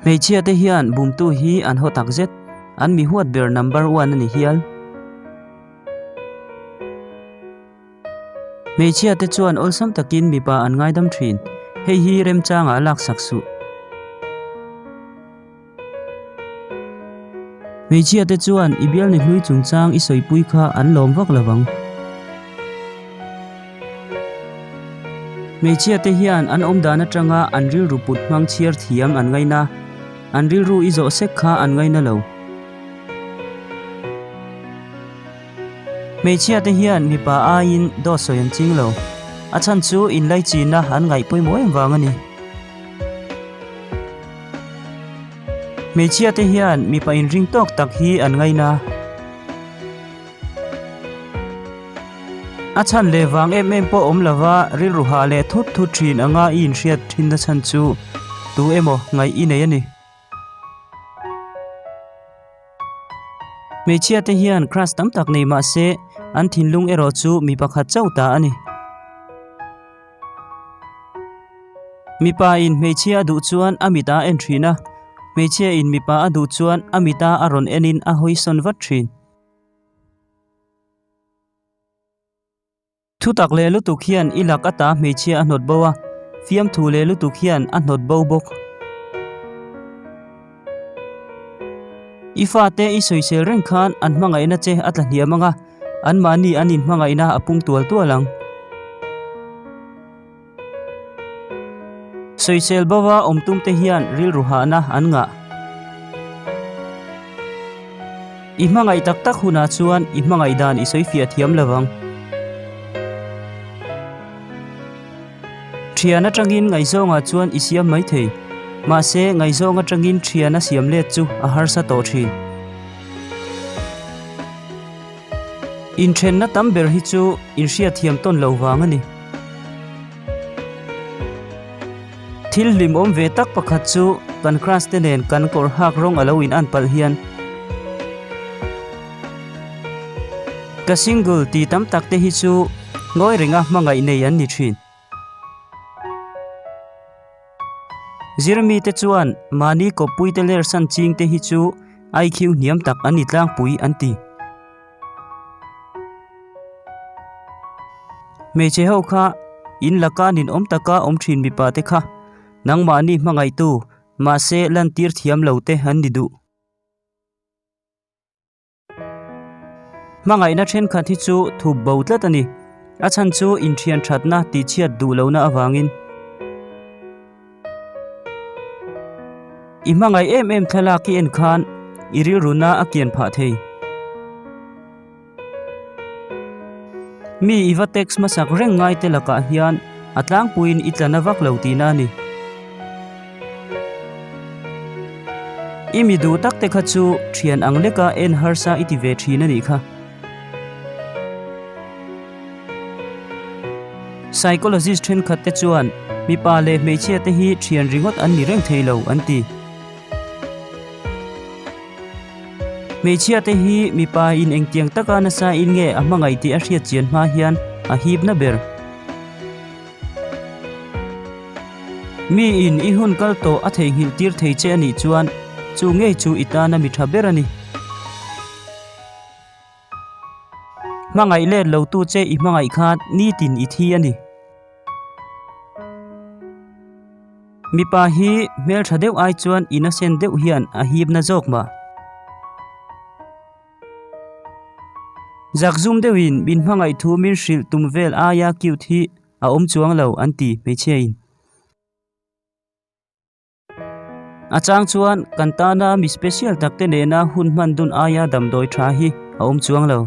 Hmeichhia te hian bumtu hi an haw takzet, an mi huat ber number one a ni hial. Hmeichhia te chuan awlsam takin mipa an ngaidam thin, hei hi remchangah laksak suh. Hmeichhia te chuan i bialni hlui chungchang i sawipui kha an lawm vak lo vang. Hmeichhia te hian an awm dan atanga an rilru put hmang chhiar thiam an ngaina, an rilru i zawh sek kha an ngaina lo. Hmeichhia te hian mipa aiin dawt sawi an ching lo. A chhan chu inlaichina an ngaih pawimawh em vang a ni. Hmeichhia te hian mipa inring tawk tak hi an ngaina. A chhan leh vang em em pawh awm lova rilru hah leh thut thut thin anga i inhriat thinna chhan chu tu emaw ngaih i nei a ni. Hmeichhia te hian crush tam tak nei mah se an thinlung erawh chu mi pakhat chauh ta a ni. Mipa in hmeichhia a duh chuan a mit a en thin a, hmeichhia in mipa a duh chuan a mit a a rawn en in a hawi sawn vat thin. Thutak leh lutuk hian i lak ata hmeichhia a hnawt bo a, fiamthu leh lutuk hian a hnawt bo bawk. I fate i sawisel reng khan an hmangaihna che a tla hniam ang a, anmahni an inhmangaihna a pung tual tual ang. Sawisel bova awm tumte hian rilru hahna an ngah. I hmangaih tak tak hunah chuan i hmangaih dan i sawi fiah thiam lo vang. Thian atangin ngaihzawngah chuan i siam mai thei. Mahse, ngaihzawng atangin thian a siam let chu a harsa tawh thin. Inthenna tam ber hi chu inhriatthiam tawn lo vang a ni. Thil hlimawm ve tak pakhat chu kan crush te nen kan kawr hak rawng a lo in an palh hian ka single ti tam tak te hi chu ngawi renga hmangaih nei an ni thin. Zirmi te chuan mahni kawppui te ler san ching te hi chu IQ hniam tak an ni tlangpui an ti. Hmeichhe ho kha in laka ninawm taka awm thin mipa te kha nangmahni hmangaihtu mahse lantir thiam lo te an ni duh. Hmangaihna thenkhat hi chu thup bo tlat a ni. A chhan chu inthian thatna tihchhiat duh lohna avangin. I hmangaih em em thlalak i en khan i rilruna a kian phah thei. Mi i va text hmasak reng ngai te lakah hian a tlangpuiin i tla na vak lo tihna a ni. I mi duh tak te kha chu thian ang leka en harsa i ti ve thin a nih kha. Psychologist thenkhat te chuan mipa leh hmeichhia te hi thian ringawt an ni reng thei lo an ti. Hmeichhia te hi mipa in engtiang taka nasa in nge a hmangaih tih a hriat chian hma hian a hip na ber. Mi in i hun kal tawh a theihnghilh tir thei che a nih chuan chu ngei chu i tana mi tha ber a ni. Hmangaih let lo tu che i hmangaih khan nitin i thi a ni. Mipa hi hmeltha deuh ai chuan innocent deuh hian a hipna zawk mah. Zakzum deuhin min hmangaih thu min hrilh tum vel aia cute hi a awm chuang lo an ti hmeichhia in. A chang chuan kan tana mi special tak te nena hun hman dun aia damdawi tha hi a awm chuang lo.